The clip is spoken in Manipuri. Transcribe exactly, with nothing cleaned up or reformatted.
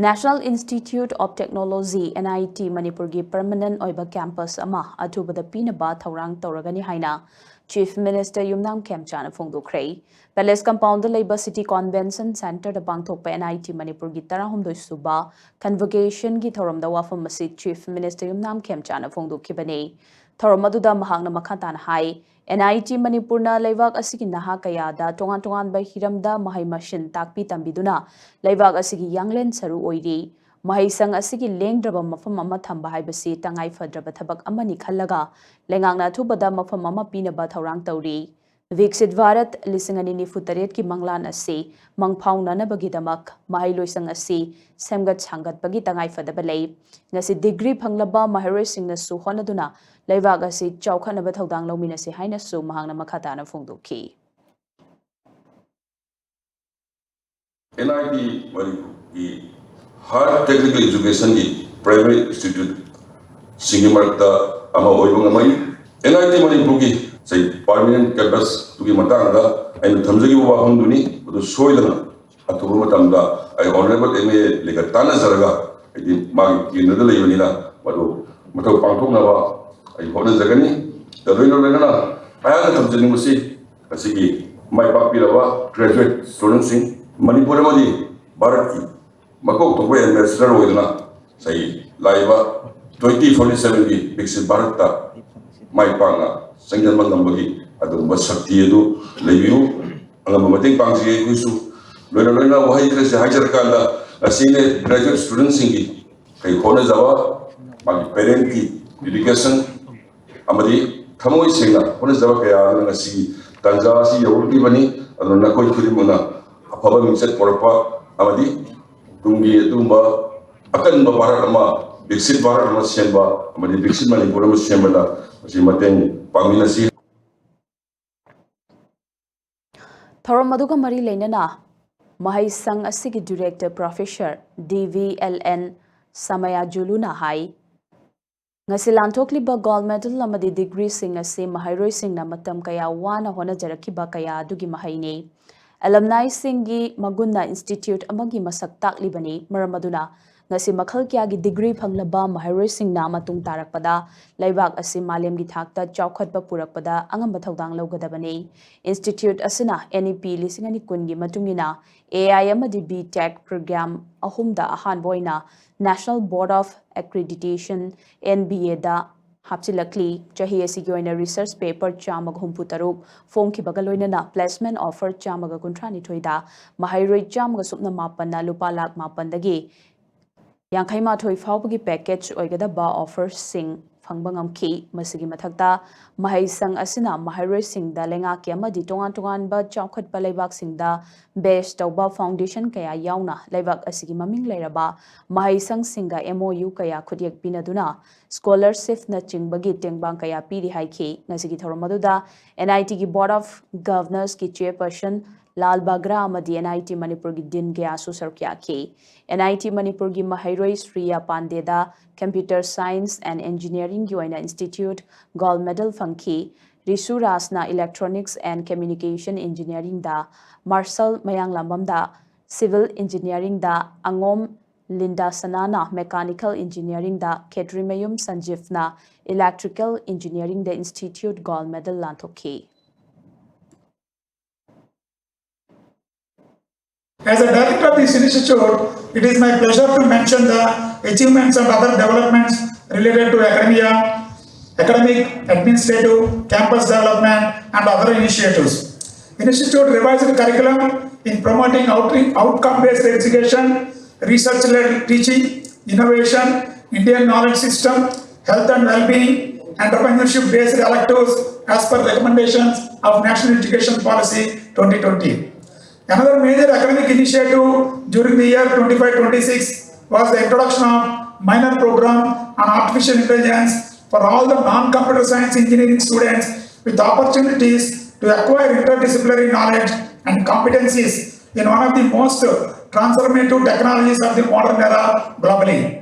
National Institute of Technology, N I T, ꯃꯅꯤꯄꯨꯔꯒꯤ permanent ꯑꯣꯏꯕ campus ꯑꯃ ꯑꯊꯨꯕꯗ ꯄꯤꯅꯕ ꯊꯧꯔꯥꯡ ꯇꯧꯔꯒꯅꯤ ꯍꯥꯏꯅ Chief Minister ꯌꯨꯝꯅꯥꯝ ꯈꯦꯝꯆꯥꯅ ꯐꯣꯡꯗꯣꯛꯈ꯭ꯔꯦ꯫ Palace compoundꯗ ꯂꯩꯕ City Convention Centreꯗ ꯄꯥꯡꯊꯣꯛꯄ N I T ꯃꯅꯤꯄꯨꯔꯒꯤ ꯇꯔꯥꯍꯨꯝꯗꯣꯏ ꯁꯨꯕ convocationꯒꯤ ꯊꯧꯔꯝꯗ ꯋꯥꯐꯝ ꯑꯁꯤ Chief Minister ꯌꯨꯝꯅꯥꯝ ꯈꯦꯝꯆꯥꯅ ꯐꯣꯡꯗꯣꯛꯈꯤꯕꯅꯤ꯫ ꯊꯧꯔꯝ ꯑꯗꯨꯗ ꯃꯍꯥꯛꯅ ꯃꯈꯥ ꯇꯥꯅ ꯍꯥꯏ, N I T ꯃꯅꯤꯄꯨꯔꯅ ꯂꯩꯕꯥꯛ ꯑꯁꯤꯒꯤ ꯅꯍꯥ ꯀꯌꯥꯗ ꯇꯣꯉꯥꯟ ꯇꯣꯉꯥꯟꯕ ꯍꯤꯔꯝꯗ ꯃꯍꯩ ꯃꯁꯤꯡ ꯇꯥꯛꯄꯤ ꯇꯝꯕꯤꯗꯨꯅ ꯂꯩꯕꯥꯛ ꯑꯁꯤꯒꯤ ꯌꯥꯡꯂꯦꯟ ꯁꯔꯨ ꯑꯣꯏꯔꯤ꯫ ꯃꯍꯩꯁꯪ ꯑꯁꯤꯒꯤ ꯂꯦꯡꯗ꯭ꯔꯕ ꯃꯐꯝ ꯑꯃ ꯊꯝꯕ ꯍꯥꯏꯕꯁꯤ ꯇꯉꯥꯏ ꯐꯗ꯭ꯔꯕ ꯊꯕꯛ ꯑꯃꯅꯤ ꯈꯜꯂꯒ ꯂꯩꯉꯥꯛꯅ ꯑꯊꯨꯕꯗ ꯃꯐꯝ ꯑꯃ ꯄꯤꯅꯕ ꯊꯧꯔꯥꯡ ꯇꯧꯔꯤ꯫ ꯚꯤꯛꯁꯤꯠ ꯚꯥꯔꯠ ꯂꯤꯁꯤꯡ ꯑꯅꯤ ꯅꯤꯐꯨ ꯇꯔꯦꯠꯀꯤ ꯃꯪꯂꯥꯟ ꯑꯁꯤ ꯃꯪꯐꯥꯎꯅꯅꯕꯒꯤꯗꯃꯛ ꯃꯍꯩꯂꯣꯏꯁꯪ ꯑꯁꯤ ꯁꯦꯝꯒꯠ ꯁꯥꯒꯠꯄꯒꯤ ꯇꯉꯥꯏꯐꯗꯕ ꯂꯩ꯫ ꯉꯁꯤ degree ꯐꯪꯂꯕ ꯃꯍꯩꯔꯣꯏꯁꯤꯡꯅꯁꯨ ꯍꯣꯠꯅꯗꯨꯅ ꯂꯩꯕꯥꯛ ꯑꯁꯤ ꯆꯥꯎꯈꯠꯅꯕ ꯊꯧꯗꯥꯡ ꯂꯧꯃꯤꯟꯅꯁꯤ ꯍꯥꯏꯅꯁꯨ ꯃꯍꯥꯛꯅ ꯃꯈꯥ ꯇꯥꯅ ꯐꯣꯡꯗꯣꯛꯈꯤ꯫ N I T ꯃꯅꯤꯄꯨꯔꯒꯤ higher technical educationꯒꯤ primary instituteꯁꯤꯡꯒꯤ ꯃꯔꯛꯇ ꯑꯃ ꯑꯣꯏꯕ ꯉꯝꯃꯛꯏ꯫ N I T ꯃꯅꯤꯄꯨꯔꯒꯤ ꯉꯁꯥꯏ permanent campusꯇꯨꯒꯤ ꯃꯇꯥꯡꯗ ꯑꯩꯅ ꯊꯝꯖꯈꯤꯕ ꯋꯥꯐꯝꯗꯨꯅꯤ꯫ ꯃꯗꯨ ꯁꯣꯏꯗꯅ ꯑꯊꯨꯕ ꯃꯇꯝꯗ ꯑꯩ Honourable M A ꯂꯩꯒ ꯇꯥꯟꯅꯖꯔꯒ, ꯍꯥꯏꯗꯤ ꯃꯥꯒꯤ ꯀꯦꯟꯗ꯭ꯔꯗ ꯂꯩꯕꯅꯤꯅ, ꯃꯗꯨ ꯃꯊꯧ ꯄꯥꯡꯊꯣꯛꯅꯕ ꯑꯩ ꯍꯣꯠꯅꯖꯒꯅꯤ꯫ ꯂꯣꯏꯅ ꯂꯣꯏꯅꯅ ꯑꯩꯍꯥꯛꯅ ꯊꯝꯖꯅꯤꯡꯕꯁꯤ, ꯉꯁꯤꯒꯤ ꯃꯥꯏ ꯄꯥꯛꯄꯤꯔꯕ graduate studentꯁꯤꯡ, ꯃꯅꯤꯄꯨꯔ ꯑꯃꯗꯤ ꯚꯥꯔꯠꯀꯤ ꯃꯀꯣꯛ ꯊꯣꯡꯕ ambassador ꯑꯣꯏꯗꯨꯅ ꯉꯁꯥꯏ ꯂꯥꯛꯏꯕ twenty forty sevenꯒꯤ ꯕꯤꯛꯁꯤꯠ ꯚꯥꯔꯠꯇ ꯃꯥꯏ ꯄꯥꯛꯅ ꯆꯪꯁꯤꯟꯕ ꯉꯝꯕꯒꯤ ꯑꯗꯨꯒꯨꯝꯕ ꯁꯛꯇꯤ ꯑꯗꯨ ꯂꯩꯕꯤꯌꯨ꯫ ꯑꯉꯝꯕ ꯃꯇꯦꯡ ꯄꯥꯡꯖꯒꯦ ꯑꯩꯈꯣꯏꯁꯨ꯫ ꯂꯣꯏꯅ ꯂꯣꯏꯅ ꯋꯥꯍꯩ ꯈꯔꯁꯦ ꯍꯥꯏꯖꯔꯀꯥꯟꯗ, ꯉꯁꯤꯅꯦ graduate studentꯁꯤꯡꯒꯤ ꯀꯩ ꯍꯣꯠꯅꯖꯕ, ꯃꯥꯒꯤ parentꯀꯤ dedication ꯑꯃꯗꯤ ꯊꯃꯣꯏ ꯁꯦꯡꯅ ꯍꯣꯠꯅꯖꯕ ꯀꯌꯥ ꯑꯗꯨꯅ ꯉꯁꯤꯒꯤ ꯇꯥꯟꯖꯥ ꯑꯁꯤ ꯌꯧꯔꯛꯂꯤꯕꯅꯤ꯫ ꯑꯗꯨꯅ ꯅꯈꯣꯏ ꯈꯨꯗꯤꯡꯃꯛꯅ ꯑꯐꯕ ꯃꯤꯡꯆꯠ ꯄꯨꯔꯛꯄ ꯑꯃꯗꯤ ꯇꯨꯡꯒꯤ ꯑꯗꯨꯒꯨꯝꯕ ꯑꯀꯟꯕ ꯚꯥꯔꯠ ꯑꯃ, ꯕꯤꯛꯁꯤꯠ ꯚꯥꯔꯠ ꯑꯃ ꯁꯦꯝꯕ ꯑꯃꯗꯤ ꯕꯤꯛꯁꯤꯠ ꯃꯅꯤꯄꯨꯔ ꯑꯃ ꯁꯦꯝꯕꯗ ꯃꯁꯤ ꯃꯇꯦꯡ ꯄꯥꯡꯃꯤꯟꯅꯁꯤ꯫ ꯊꯧꯔꯝ ꯑꯗꯨꯒ ꯃꯔꯤ ꯂꯩꯅꯅ ꯃꯍꯩꯁꯪ ꯑꯁꯤꯒꯤ director Professor D V L N Samayajuluꯅ ꯍꯥꯏ, ꯉꯁꯤ ꯂꯥꯟꯊꯣꯛꯂꯤꯕ gold medal ꯑꯃꯗꯤ degreeꯁꯤꯡ ꯑꯁꯤ ꯃꯍꯩꯔꯣꯏꯁꯤꯡꯅ ꯃꯇꯝ ꯀꯌꯥ ꯋꯥꯅ ꯍꯣꯠꯅꯖꯔꯛꯈꯤꯕ ꯀꯌꯥ ꯑꯗꯨꯒꯤ ꯃꯍꯩꯅꯤ꯫ ꯑꯦꯂꯝꯅꯥꯏꯁꯤꯡꯒꯤ ꯃꯒꯨꯟꯅ ꯏꯟꯁꯇꯤꯇ꯭ꯌꯨꯠ ꯑꯃꯒꯤ ꯃꯁꯛ ꯇꯥꯛꯂꯤꯕꯅꯤ꯫ ꯃꯔꯝ ꯑꯗꯨꯅ ꯉꯁꯤ ꯃꯈꯜ ꯀꯌꯥꯒꯤ ꯗꯤꯒ꯭ꯔꯤ ꯐꯪꯂꯕ ꯃꯍꯩꯔꯣꯏꯁꯤꯡꯅ ꯃꯇꯨꯡ ꯇꯥꯔꯛꯄꯗ ꯂꯩꯕꯥꯛ ꯑꯁꯤ ꯃꯥꯂꯦꯝꯒꯤ ꯊꯥꯛꯇ ꯆꯥꯎꯈꯠꯄ ꯄꯨꯔꯛꯄꯗ ꯑꯉꯝꯕ ꯊꯧꯗꯥꯡ ꯂꯧꯒꯗꯕꯅꯤ꯫ ꯏꯟꯁꯇꯤꯇ꯭ꯌꯨꯠ ꯑꯁꯤꯅ NEP ꯂꯤꯁꯤꯡ ꯑꯅꯤ ꯀꯨꯟꯒꯤ ꯃꯇꯨꯡ ꯏꯟꯅ AI ꯑꯃꯗꯤ B.Tech program ꯑꯍꯨꯝꯗ ꯑꯍꯥꯟꯕ ꯑꯣꯏꯅ National Board of Accreditation, NBAꯗ ꯍꯥꯞꯆꯤꯜꯂꯛꯂꯤ꯫ ꯆꯍꯤ ꯑꯁꯤꯒꯤ ꯑꯣꯏꯅ ꯔꯤꯁꯔꯆ ꯄꯦꯄꯔ ꯆꯥꯝꯃꯒ ꯍꯨꯝꯐꯨ ꯇꯔꯨꯛ ꯐꯣꯡꯈꯤꯕꯒ ꯂꯣꯏꯅꯅ placement offer ꯆꯥꯝꯃꯒ ꯀꯨꯟꯊ꯭ꯔꯥ ꯅꯤꯊꯣꯏꯗ ꯃꯍꯩꯔꯣꯏ ꯆꯥꯝꯃꯒ ꯁꯨꯞꯅ ꯃꯥꯄꯟꯅ ꯂꯨꯄꯥ ꯂꯥꯈ ꯃꯥꯄꯟꯗꯒꯤ ꯌꯥꯡꯈꯩ ꯃꯥꯊꯣꯏ ꯐꯥꯎꯕꯒꯤ ꯄꯦꯀꯦꯖ ꯑꯣꯏꯒꯗꯕ ꯑꯣꯐꯔꯁꯤꯡ ꯐꯪꯕ ꯉꯝꯈꯤ꯫ ꯃꯁꯤꯒꯤ ꯃꯊꯛꯇ, ꯃꯍꯩꯁꯪ ꯑꯁꯤꯅ ꯃꯍꯩꯔꯣꯏꯁꯤꯡꯗ ꯂꯩꯉꯥꯛꯀꯤ ꯑꯃꯗꯤ ꯇꯣꯉꯥꯟ ꯇꯣꯉꯥꯟꯕ ꯆꯥꯎꯈꯠꯄ ꯂꯩꯕꯥꯛꯁꯤꯡꯗ ꯕꯦꯁ ꯇꯧꯕ ꯐꯥꯎꯟꯗꯦꯁꯟ ꯀꯌꯥ ꯌꯥꯎꯅ ꯂꯩꯕꯥꯛ ꯑꯁꯤꯒꯤ ꯃꯃꯤꯡ ꯂꯩꯔꯕ ꯃꯍꯩꯁꯪꯁꯤꯡꯒ MOU ꯀꯌꯥ ꯈꯨꯠꯌꯦꯛ ꯄꯤꯅꯗꯨꯅ ꯁ꯭ꯀꯣꯂꯔꯁꯤꯞꯅꯆꯤꯡꯕꯒꯤ ꯇꯦꯡꯕꯥꯡ ꯀꯌꯥ ꯄꯤꯔꯤ ꯍꯥꯏꯈꯤ꯫ ꯉꯁꯤꯒꯤ ꯊꯧꯔꯝ ꯑꯗꯨꯗ NITꯒꯤ Board of Governorsꯀꯤ ꯆꯦꯌꯔꯄꯔꯁꯟ ꯂꯥꯜ ꯕꯥꯒ꯭ꯔꯥ ꯑꯃꯗꯤ NIT ꯃꯅꯤꯄꯨꯔꯒꯤ ꯗꯤꯟ ꯀꯌꯥꯁꯨ ꯁꯔꯨꯛ ꯌꯥꯈꯤ꯫ NIT ꯃꯅꯤꯄꯨꯔꯒꯤ ꯃꯍꯩꯔꯣꯏ ꯁ꯭ꯔꯤꯌꯥ ꯄꯥꯟꯗꯦꯗ Computer Science and Engineeringꯒꯤ ꯑꯣꯏꯅ ꯏꯟꯁꯇꯤꯇ꯭ꯌꯨꯠ ꯒꯣꯜꯗ ꯃꯦꯗꯜ ꯐꯪꯈꯤ꯫ ꯔꯤꯁꯨ ꯔꯥꯖꯅ Electronics and Communication Engineeringꯗ, ꯃꯥꯔꯁꯜ ꯃꯌꯥꯡꯂꯥꯝꯕꯝꯗ Civil Engineeringꯗ, ꯑꯉꯣꯝ ꯂꯤꯟꯗꯥꯁꯅꯥꯅ Mechanical Engineeringꯗ, ꯈꯦꯇ꯭ꯔꯤꯃꯌꯨꯝ ꯁꯟꯖꯤꯞꯅ Electrical Engineeringꯗ ꯏꯟꯁꯇꯤꯇ꯭ꯌꯨꯠ ꯒꯣꯜꯗ ꯃꯦꯗꯜ ꯂꯥꯟꯊꯣꯛꯈꯤ꯫ As a director of this institute, it is my pleasure to mention the achievements and other developments related to academia, academic, administrative, campus development, and other initiatives. Institute revised curriculum in promoting out-, outcome-based education, research-led teaching, innovation, Indian knowledge system, health and well-being, entrepreneurship-based electives as per recommendations of National Education Policy twenty twenty. Another major academic initiative during the year twenty-five twenty-six was the introduction of minor program on artificial intelligence for all the non-computer science engineering students with opportunities to acquire interdisciplinary knowledge and competencies in one of the most transformative technologies of the modern era globally.